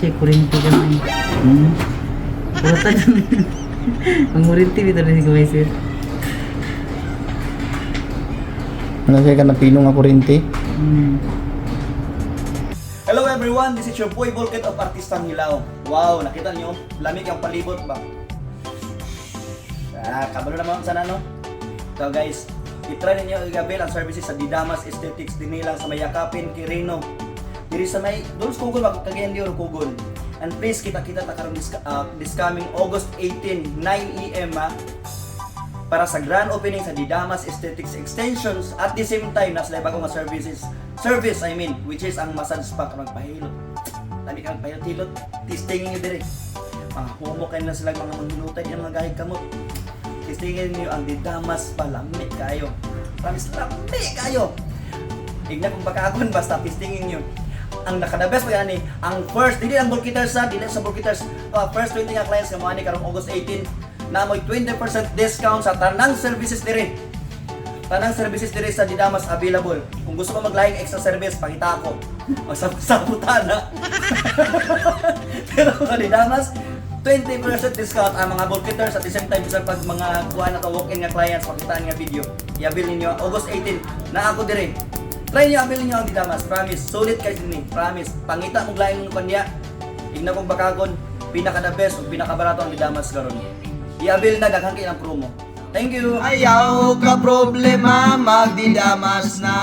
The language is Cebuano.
Siya kuryente gamay. Kuratan. Ang kuryente bitaw na si gamay, sir. Ano siya ka na pino nga kuryente? Hello everyone, this is your boy Volket of Artistang Hilaw. Wow, nakita niyo, lamig ang palibot ba? Ah, kabalo naman sana, no? So guys, itry ninyo i-avail ang services sa Didamas Aesthetics dinhi lang sa may Yakapin, Quirino. Diri sa may Duls Kugon ba, Cagayan de Oro, Kugon. And please kita-kita ta karon this coming August 18, 9 AM ah, para sa grand opening sa Didamas Aesthetics Extensions. At the same time, nasa bago nga services, service I mean, which is ang massage spa. Karong pahilot, lami kang pahilot-hilot, testingin niyo dire, mga homo kayo na sila, mga manghilutay yung mga gahig kamot. Testingin niyo ang Didamas spa, lami kayo, promise, lami kayo. Igna kung bakagon, basta testingin niyo. Ang naka-the best pa ani, ang first dili ang Bulkiters sa dili sa Bulkiters, first 20 nga clients nga mo ani karong August 18 na mo'y 20% discount sa tanang services diri. Tanang services diri sa Didamas available. Kung gusto mo maglaing extra service, pakita ako. O sa sabutan na. Pero sa Didamas, 20% discount ang mga Bulkiters. At the same time, bisan pag mga kuha na to, walk-in nga clients, pakitaan nga video. I-avail ninyo August 18 na ako dire. Try niyo, avail niyo ang Didamas, promise. Sulit kayo din, promise. Pangita mo laing kanya. Igna kong bakagon, pinaka the best ug pinaka barato ang Didamas karon. I-avail na, daghan kay ang promo. Thank you. Ayaw ka problema, magdidamas na.